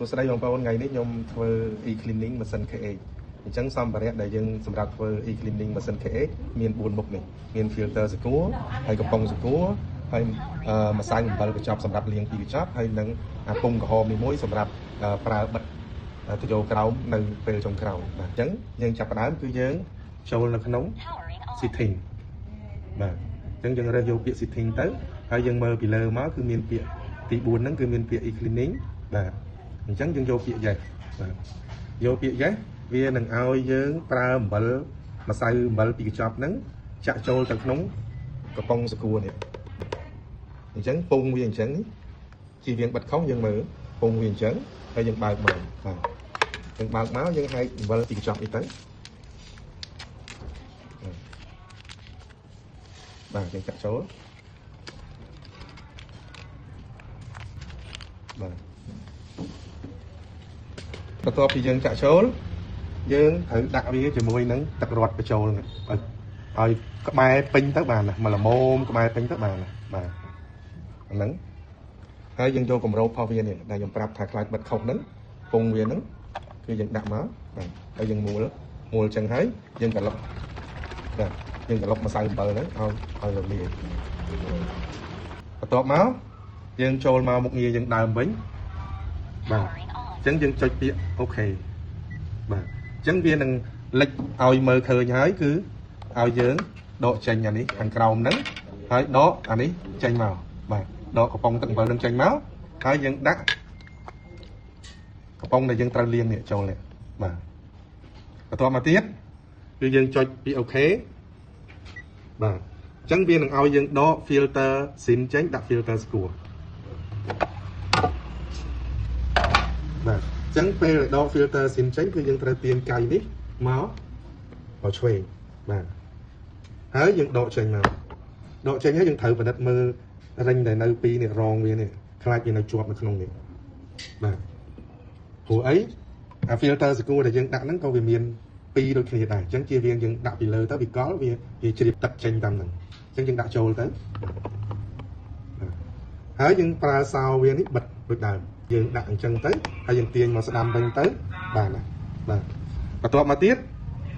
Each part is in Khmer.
សួស្តីបងប្អូនថ្ងៃនេះខ្ញុំធ្វើ e-cleaning ម៉ាស៊ីន KH អញ្ចឹងសម្ភារៈដែលយើងសម្រាប់ធ្វើ e-cleaning ម៉ាស៊ីន KH មាន4មុខនេះមាន filter សកួរហើយកំប៉ុងសកួរហើយម្សៅអំបិលកញ្ចប់សម្រាប់លាងពីកញ្ចប់ហើយនឹងអាពុំក្រហមនេះមួយសម្រាប់ប្រើបិទទៅយកក្រោមនៅពេលចុងក្រោយបាទអញ្ចឹងយើងចាប់ផ្ដើមគឺយើងចូលនៅក្នុង setting បាទអញ្ចឹងយើងរើសយកពាក្យ setting ទៅហើយយើងមើលពីលើមកគឺមានពាក្យទី4ហ្នឹងគឺមានពាក្យ e-cleaning បាទអញ្ចឹងយើងយកពាក្យ yes បាទយកពាក្យ yes វានឹងឲ្យយើងប្រើអំបិលម្សៅអំបិលពីកញ្ចប់ហ្នឹងចាក់ចូលទៅក្នុងកំប៉ុងសកួរនេះអញ្ចឹងពងវាអញ្ចឹងជៀសវាងបិទខុសយើងមើលពងវាអញ្ចឹងហើយយើងបើកមកបាទយើងបើកមកយើងហែកអំបិលពីកញ្ចប់នេះទៅបាទយើងចាក់ចូលបាទបន្ទាប់ពីយើងចាក់ចូលយើងត្រូវដាក់វាជាមួយនឹងទឹករត់បញ្ចូលឲ្យក្បែរពេញទៅបានណាមកល្មមក្បែរពេញទៅបានណាបាទអាហ្នឹងហើយយើងយកកម្របផុសវានេះដែលខ្ញុំប្រាប់ថាខ្លាចបិទខុសហ្នឹងពងវាហ្នឹងគឺយើងដាក់មកបាទហើយយើងមួលចឹងហើយយើងត្រឡប់បាទយើងត្រឡប់ម្សៅអំបិលហ្នឹងឲ្យរលាយបន្ទាប់មកយើងចូលមកមុខងារយើងដើមវិញបាទអញ្ចឹងយើងចុចពាក្យ OK បាទអញ្ចឹងវានឹងលិចឲ្យមើលឃើញហើយគឺឲ្យយើងដកចេញអានេះខាងក្រោមហ្នឹងហើយដកអានេះចេញមកបាទដកកំប៉ុងទឹកអំបិលហ្នឹងចេញមកហើយយើងដាក់កំប៉ុងដែលយើងត្រូវលាងនេះចូលនេះបាទបន្ទាប់មកទៀតគឺយើងចុចពាក្យ OK បាទអញ្ចឹងវានឹងឲ្យយើងដក filter ស៊ីនចេញដាក់ filter ស្គួរបាទអញ្ចឹងពេលដក filter ស៊ីនចេញគឺយើងត្រូវទាញកៃនេះមកឆ្វេងបាទហើយយើងដកចេញមកដកចេញហើយយើងត្រូវពិនិត្យមើលរិញដែលនៅពីនេះរងវានេះខ្លាចវានៅជាប់នៅក្នុងនេះបាទព្រោះអីអា filter ស្គួរដែលយើងដាក់ហ្នឹងក៏វាមានពីរដូចគ្នាដែរអញ្ចឹងជាវាយើងដាក់ពីលើទៅវាកល់វាជ្រាបទឹកចេញតាមហ្នឹងអញ្ចឹងយើងដាក់ចូលទៅហើយយើងប្រើសោវានេះបិទដូចដើមយើងដាក់អញ្ចឹងទៅហើយយើងទាញមកស្ដាំវិញទៅបាទណាបាទបន្ទាប់មកទៀត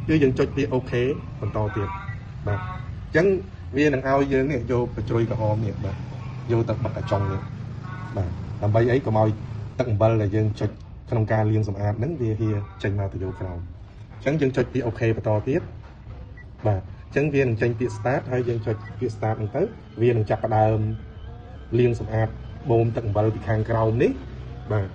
គឺយើងចុចពាក្យ OK បន្តទៀតបាទអញ្ចឹងវានឹងឲ្យយើងនេះយកបញ្ជ្រុយក្រហមនេះបាទយកទៅបិទអាចុងនេះបាទដើម្បីអីកុំឲ្យទឹកអំបិលដែលយើងចុចក្នុងការលាងសម្អាតហ្នឹងវាហៀចេញមកទៅយកក្រោមអញ្ចឹងយើងចុចពាក្យ OK បន្តទៀតបាទអញ្ចឹងវានឹងចេញពាក្យ start ហើយយើងចុចពាក្យ start ហ្នឹងទៅវានឹងចាប់ផ្ដើមលាងសម្អាតបូមទឹកអំបិលពីខាងក្រោមនេះបាទ